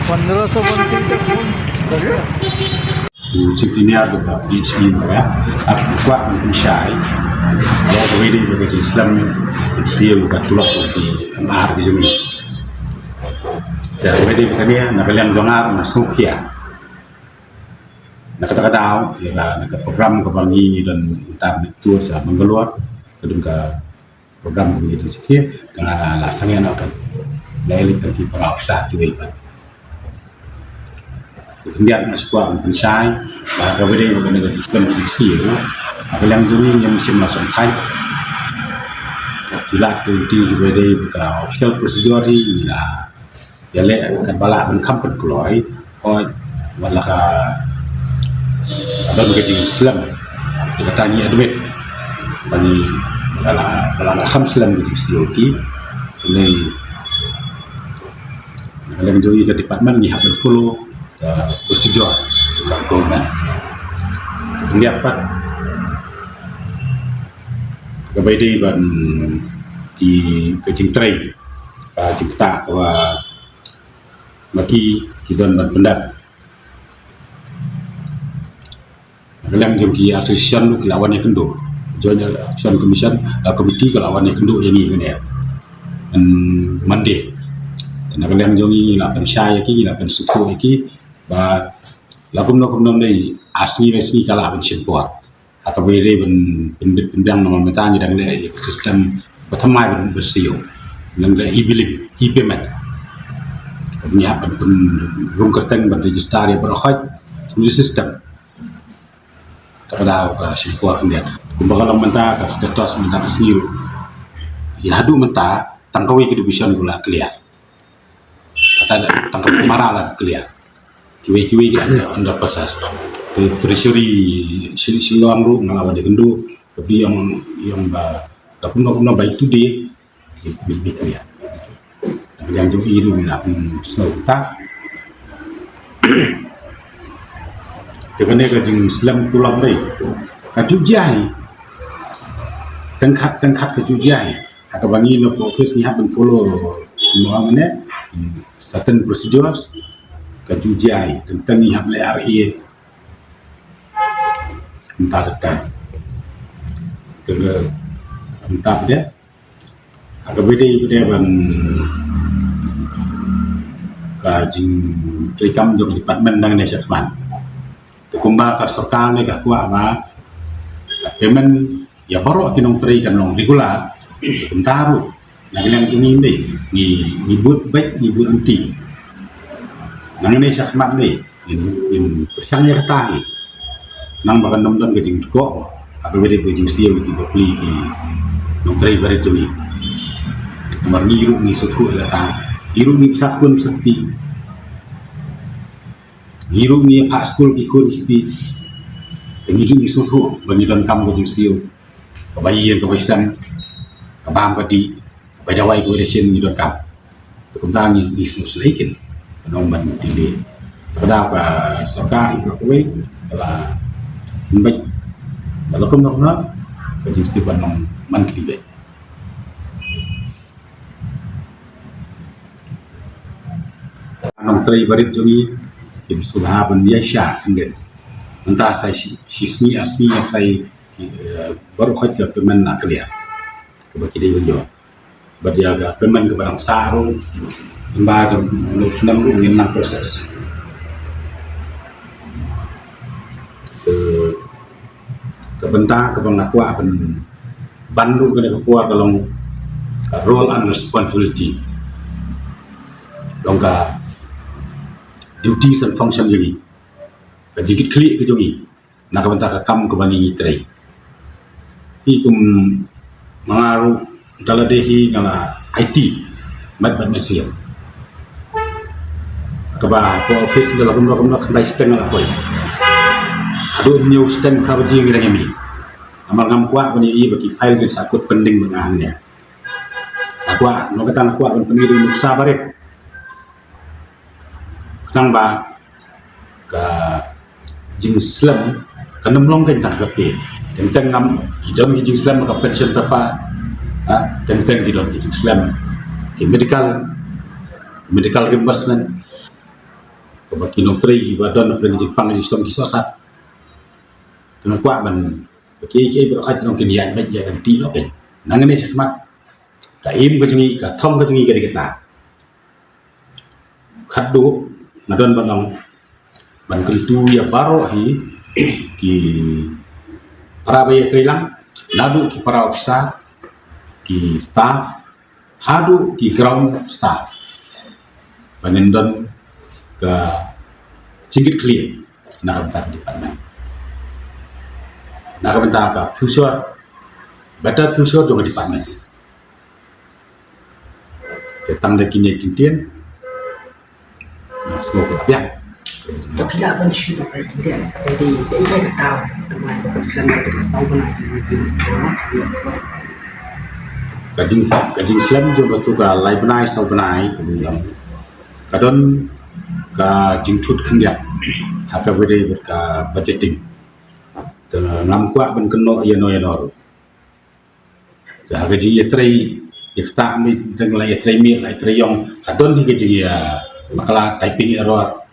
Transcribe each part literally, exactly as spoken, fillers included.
Pondro so bonti te phone. Chief Engineer ka P H E ba, ak kwah ban pynshai ïa kawei de ka jingslem siew ka tulop ki M R ki jong ngi. Te kawei de kane na ka liang jong nga nga sngewkhia. Na kata ka daw ïa ka, na ka program kaba ngi don tam ni tour sha Bangalore, ka don ka program kaba ngi don sha ki, ka nga la sangeh noh ka, la ïa leit tang ki para officer kiwei pat. Te khyndiat nga sngewkwah ban pynshai ba kaba dei ba kane ka jingslem jong ngi siew, ha ka liang jong ngi ngim shym la shongthait. Ki lad ki lynti kiba dei ka official procedure hi ngi la ïaleh katba lah ban kham pynkloi. Hooid, wat la ka don ka jingslem, ïa kata ngi admit ba ngi, ba la, ba la kham slem ka jingsiew ki. Hynrei na ka liang jong ngi ka department ngi hap ban follow ka procedure ka government. Khyndiat pat kaba dei ban ki, ka jingtrei, ka jingktah kaba ma ki ki don ban pyndep. Na ka liang jong ki association ruh ki la wan ïakynduh, Joint Action Commission, uh, Committee ka la wan ïakynduh ïa ngi kane, hmm, Monday. Te na ka liang jong ngi ngi la pynshai ïa ki, ngi la pynsngewthuh ïa ki ba la kumno kumno ngi, ar sngi lai sngi ka lah ban shim por. Ha kaba dei ban pyn, pynbiang namar mynta ngi dang leh ïa ka system ba thymmai ban, ban siew. Ngi dang leh e-billing, e-payment. Ngi hap ban pynrung kyrteng ban register ïa baroh hooid. Ngi system. Te ka daw ka shim por khyndiat. Kumba ka long mynta ka status mynta ka sngi ruh, ïa haduh mynta tang kawei ka division ka la clear. Kata tang ka Mara la clear. Kiwei kiwei ki under, under process. Te Treasury Shi-, Shillong ruh nga la wan ïakynduh, ka bi ong, ong ba da kumno kumno by today will be clear. Na ka liang jong i ruh ngi la pynsngew ta. Te kane ka jingslem tulop dei ka ju jia hi. Teng khat teng khat ka ju jia hi. Ha kaba ngi na office ngi hap ban follow, mo, mane, certain procedures, ka ju jia hi, teng teng ngi hap leh R A. Mynta, mynta. Te mynta pat de, ha kaba dei pat de ban ka jingtreikam jong ka department nangne shakhmat. Te kumba ka sorkar ne ka kwah ba ka payment ïa baroh ki nongtrei kan long regular. Kumta ruh na ka liang jong ngi ne ngi, ngi bud beit, ngi bud lynti. Nangne shakhmat ne ngin, ngin pyrshang ïa kata hi. Nang ba kan ym don ka jingtkoh ha kaba dei ka jingsiew ïa ki bapli ki nongtrei barit jong ngi. Namar ngi ruh ngi sngewthuh ïa kata, ngi ruh ngi pisa khun pisa kti. Ngi ruh ngi ïa phah skul ki khun ki kti. Te ngi ruh ngi sngewthuh ba ngi donkam ka jingsiew, ka bai ïing ka bai sem, ka bam ka dih, ka bai dawai ka bai dashin ngi donkam. Te kumta ngi, ngi sngewsynei kin, ka nong ban delay. Te ka daw ka sorkar hi baroh kawei ka la pynbeit ba la kumno kumno ka jingsiew ban long monthly beit. Nongtrei barit jong ngi kin sngewbha ban ïaishah khyndiat. Mynta sa shi, shi sngi ar sngi ngi trei ki, eh, baroh khoit ka payment na clear kaba ki dei ban ïoh. Bad ïa ka payment kaba dang sah ruh, kumba ka, ka snem ruh ngin nang process. Te ka bynta kaba nga kwah ban ban ruh kane ka por ka long ka role and responsibility, long ka duties and function jong ngi, ka jingkitkhlieh ka jong ngi na ka bynta ka kam kaba ngi ngi trei. Hi kum ma nga ruh da lade hi nga la I T met met met siem. Kaba ko office da la kumno kumno khyndai shiteng la poi. Haduh hynñiew shiteng phra baje ngi dang ïa mih. Namar ngam kwah ban ïohi ba ki file kin sa kut pending ba nga hangne. Nga kwah, namar kata nga kwah ban pyni da nuksa barit. Khnang ba ka jingslem kan ym long kein tang ka pay. Teng teng ngam, ki don ki jingslem ka pension paper. Ha, teng teng ki don ki jingslem ki medical, medical reimbursement, kaba ki nongtrei kiba don na pdeng jingpang jingshitom ki sohsat. Te nga kwah ban, ba ki, ki, ba ka jong kin ïaid beit ïaid lynti noh kein. Nangne shakhmat, ka aim ka jong ngi, ka thong ka jong ngi ka dei kata. Khatduh, nga don ban ong, ban kyntu ïa baroh hi ki para ba ïatrei lang, naduh ki para officer, ki staff, haduh ki ground staff. Ba ngin don ka jingkitkhlieh na ka bynta ka department, na ka bynta ka future, better future jong ka department. Te tang da kine ki ktien, nga sngew ka la biang. Ka phi lah ban shu batai khyndiat, ka dei, ka dei ka taw, ka dei ka taw, ka dei ka taw. Ka jing, ka jingslem jong katu ka lai bnai saw bnai ka dei ïa, ka don ka jingthut khyndiat ha kaba ïadei bad ka budgeting. Te ngam kwah ban kynnoh ïano ïano ruh. Te ha ka jingïatrei, ïa kata mih, tang la ïatrei mih, la ïatrei ïong, ka don hi ka jingïa, ah, bakla, typing error,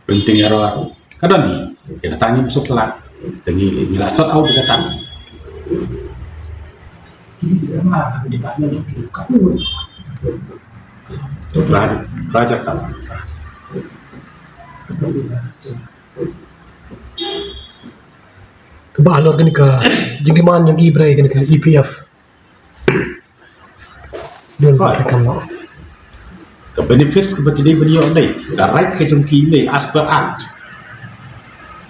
printing error, ka don hi. Ïa kata ngim suk lah. Te ngi, ngi la sort out ïa kata. Raja, raja kata. Kaba halor kane ka jingdemand jong ki brei kane ka E P F. Don. Hooid. Ka kam noh. Ka benefits kaba ki dei ban ïoh dei, ka right ka jong ki dei as per act.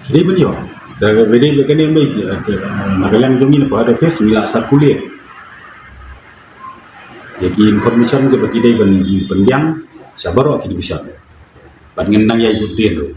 Ki dei ban ïoh. Ka dei ban kane dei ki, ka, na ka liang jong ngi na ka head office ngi la circulate ïa ki information kaba ki dei ban, ban pynbiang sha baroh ki division. Bad ngin nang ïa ïoh dien ruh.